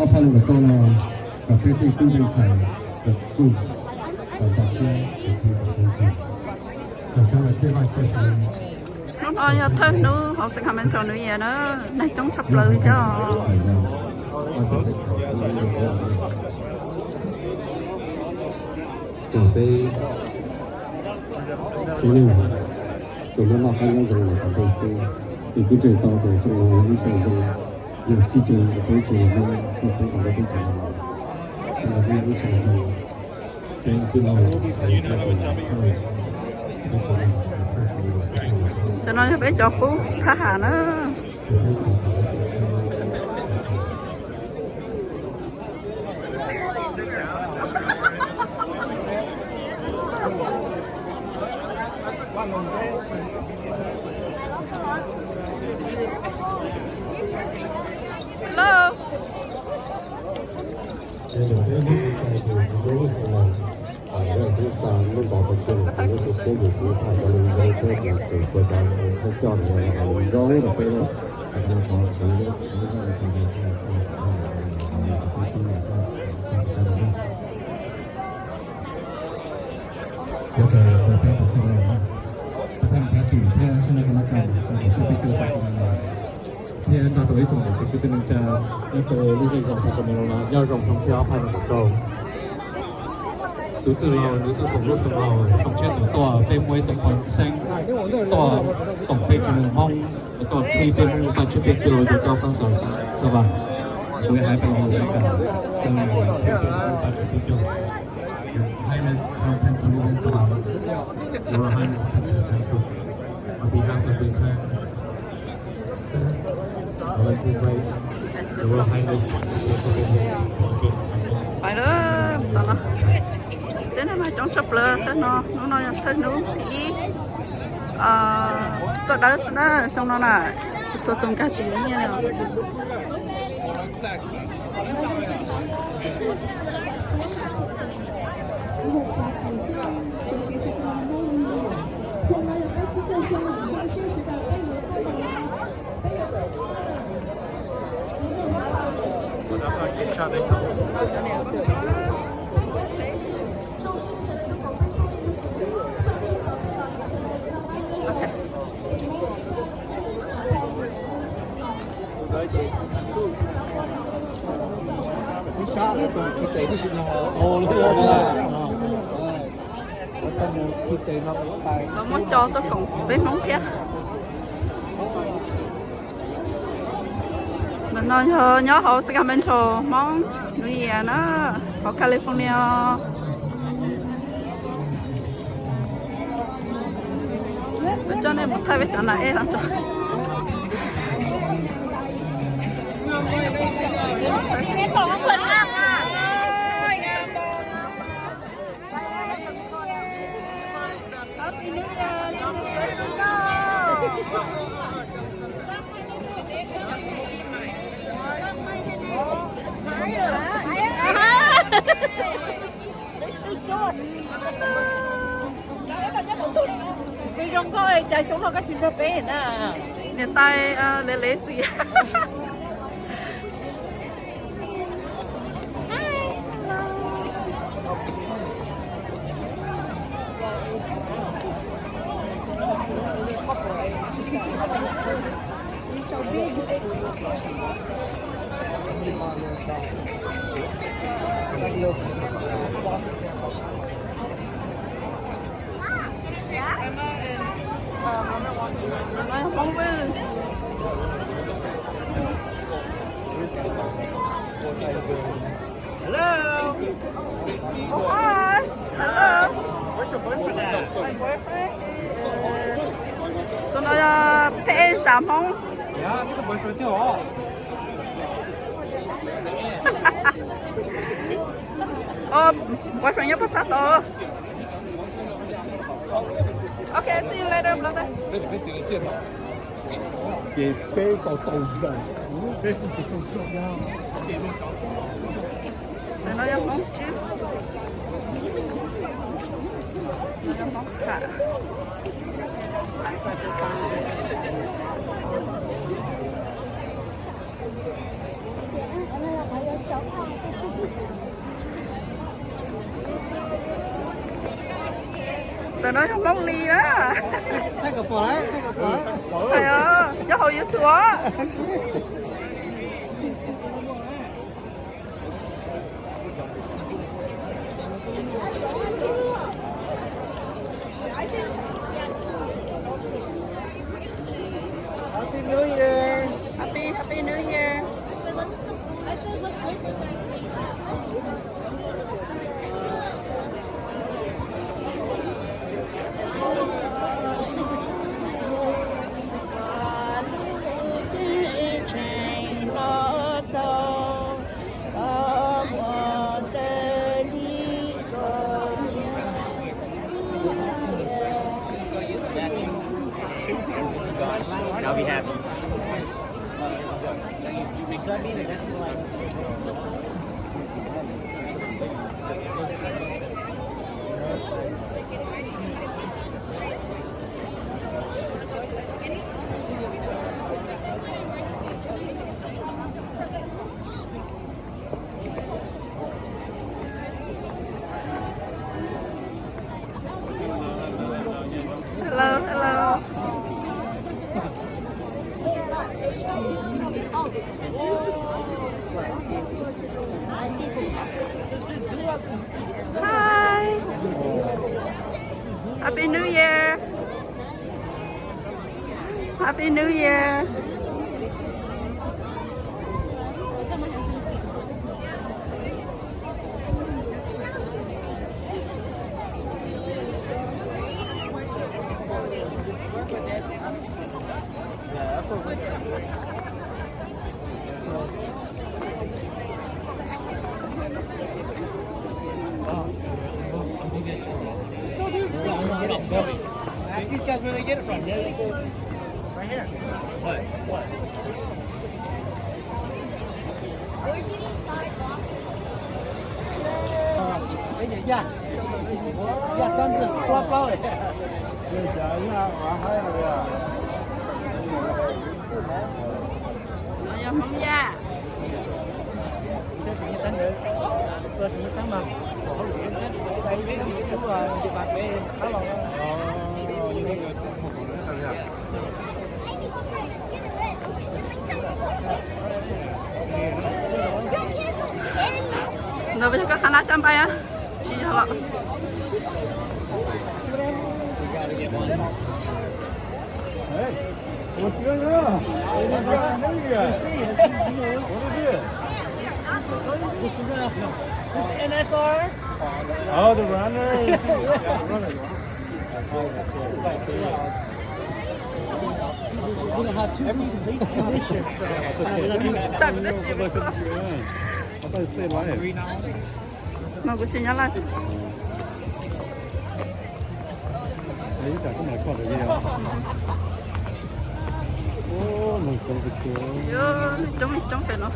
Ob phav nees nkaum rau no, kom peb tej tub ntxhais txuj kom npaj siab, kom sab laj thiaj vaj thiaj sawv. Hnub no yog thawj hnub hauv Sacramento New Year na, neeg coob tshaj plaws li thiab os. Tus no noj qab nyob zoo los kom peb xwb, ces kuv tseem tau tus xyoo no yog lub xyoo zoo, yog tsis tseem peb tseem zoo, peb tseem zoo, peb tseem zoo. Tus no yog peb cov qub thab ham na. Hello. Thiab nrog rau ib tsoom niam txiv kwv tij neej tsa nyob rau lub zej zos Sacramento no, nyob zoo xyoo tshiab ob phav nees nkaum rau. Tus txwj laug, tus txwj foom lub xeev laus Xyooj Tshiab tus tuaj, peb muaj ib tug phooj ywg xeeb tuaj koom peb tsev neeg Hmoob, tuaj qhib peb Hmoob lub paj tsib peb caug, tus coj kooj xos xwb vas. Kuv hais rau lawv tias, Your Highness from Pennsylvania, Your Highness Princess Nancy, on behalf of the entire Pais lawm, tom no teb neeg mas coob tshaj plaws. Thawj no, hnub no yog thawj hnub thib ib, tuaj dawb xwb na, xyoo no na, tsis txhua tus nkag tsis muaj nyiaj li os. Lawv muab coj tuaj koom peb Hmoob thiab. Ntawm no yog nyob hauv Sacramento Hmoob New Year na, hauv California. Peb coj nej mus thaij peb cov nas ej no tso. Peb zoo nkauj cas xyoo no koj tsis nrog peb na. Niam tais lev lev xwm yam. Hello. Oh, hi. Hello. Where's your boyfriend at? My boyfriend is, tus no yog peb zam Hmoob. Yeah, this is the boyfriend too, oh. Oh, boyfriend nyob pab sab tod. Okay, see you later, brother. Ces peb tau tau zaum, peb kuj tsis tau zaum. Ntawm no yog Hmoob Tswb. Ntawm no yog Hmoob Tham. Ntawm no yog Hmoob li na. Hais os, nyob hauv YouTube os. Happy New Year. Happy, Happy New Year. I'll be happy. Hello, hello. Hi. Happy New Year. Happy New Year. These guys, where they get it from? Yeah, yeah. Right here. What? What? No yog Hmoob Yaj. Ntawd yog koj qhab nab coj npaj a? Tsis yog los? This is, uh, this is N S R. Oh, the runner. We're gonna have two pieces of these this year, so. No kuv tsis nyob Laj. Coob coob pem no.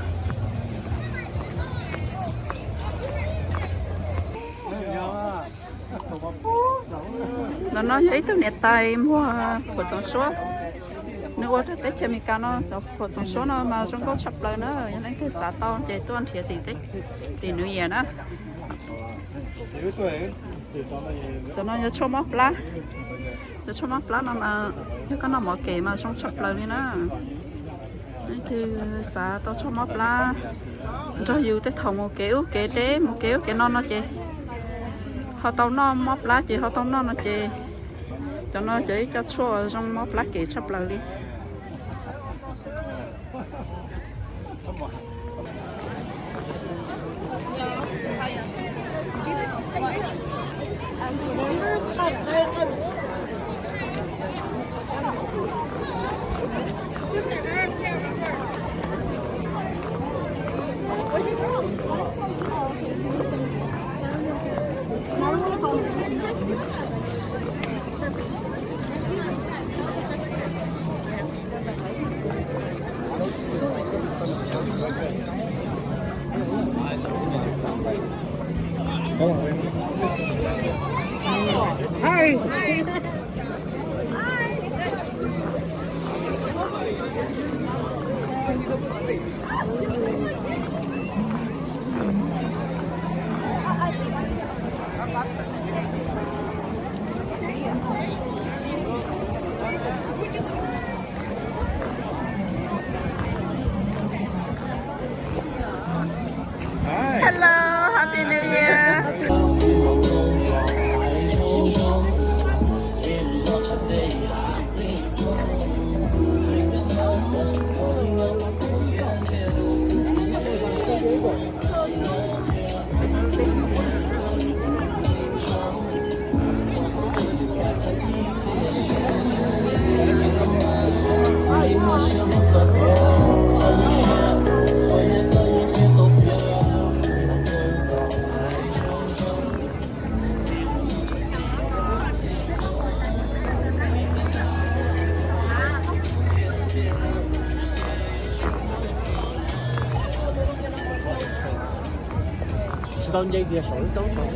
Ntawm no yog ib tug niam tais muag phuam txoov suab. Nws ua rau teb chaws Amelikas no cov phuam txoov suab no mas zoo nkauj tshaj plaws na. Yog leej twg xav tau ces tuaj nrhiav tim teb, tim New Year na. Cov no yog tshuaj mob plab. Cov tshuaj mob plab no mas yog koj noj mov kev mas zoo tshaj plaws li na. Leej twg xav tau tshuaj mob plab nrog yus tej thaum mus kev ub kev deb, mus kev ub kev no no ces ho tau noj, mob plab ces ho tau noj no ces cov no cov ib co tshuaj zoo mob plab kev tshaj plaws li. Hi. Hello, Happy New Year. Tsis tau nce kiag saum lub roob saud.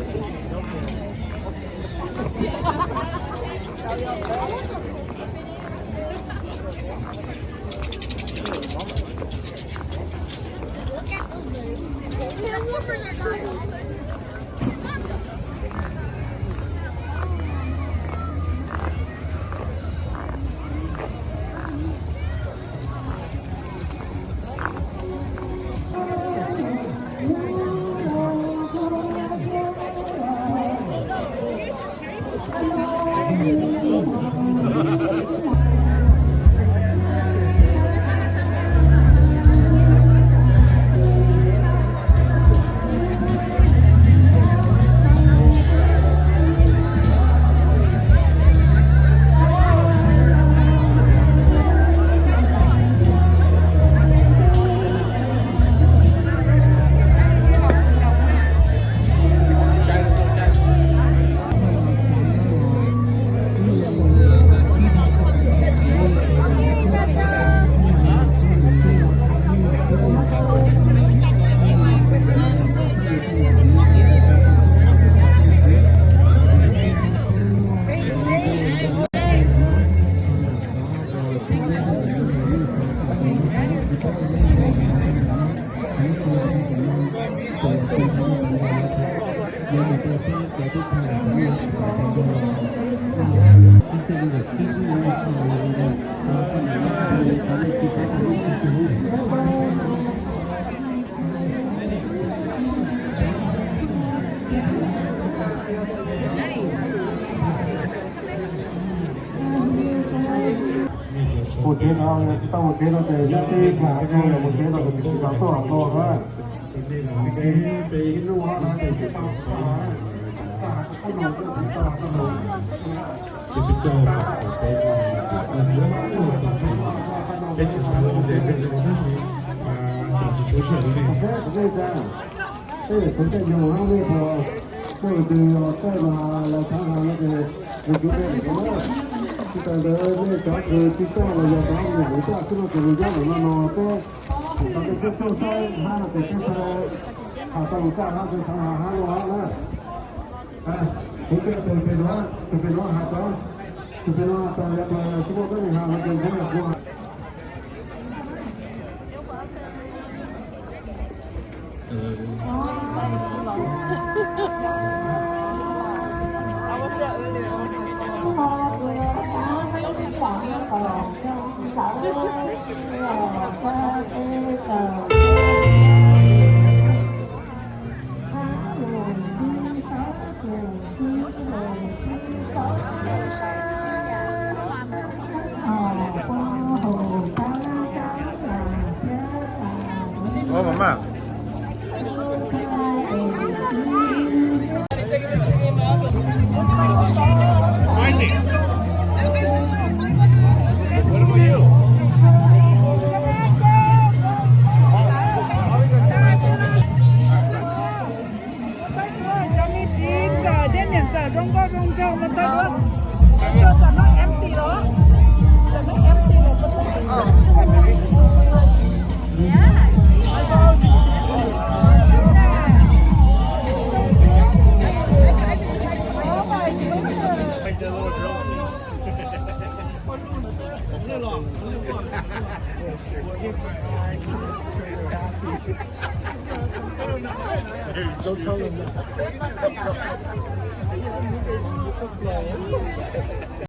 Mus tsev no, tsis tau mus tsev no ces nyob teb, mus tsev no ces tsis tau tuaj los na. Ces peb coj peb tseem xav ua tes tab sis tseem tsis tshua sawv li ne. Tej kuv tej yug nej puas muaj leej twg yog tej mas lawv txhab hais no ces nws kuv tej lawm na. Tsis tas ntawd nej cov kws tsis txawj los yog cov me nyuam txawj xwb no ces nws nyob ntawm no no peb txhua txhua saib hab no ces peb txhua txhua hais tau lus txawj hab ces txhua hab no na. Kuv tej tus pem no, tus pem no has tau, tus pem no has tau yog tsis muaj koj li has no ces nyob yog kuv. Ua mas mas. Cov me txiv ntxawm thiab niam ntxawm zoo nkauj zoo nraug no txog duab. Txog txog no empty los, txog no empty los.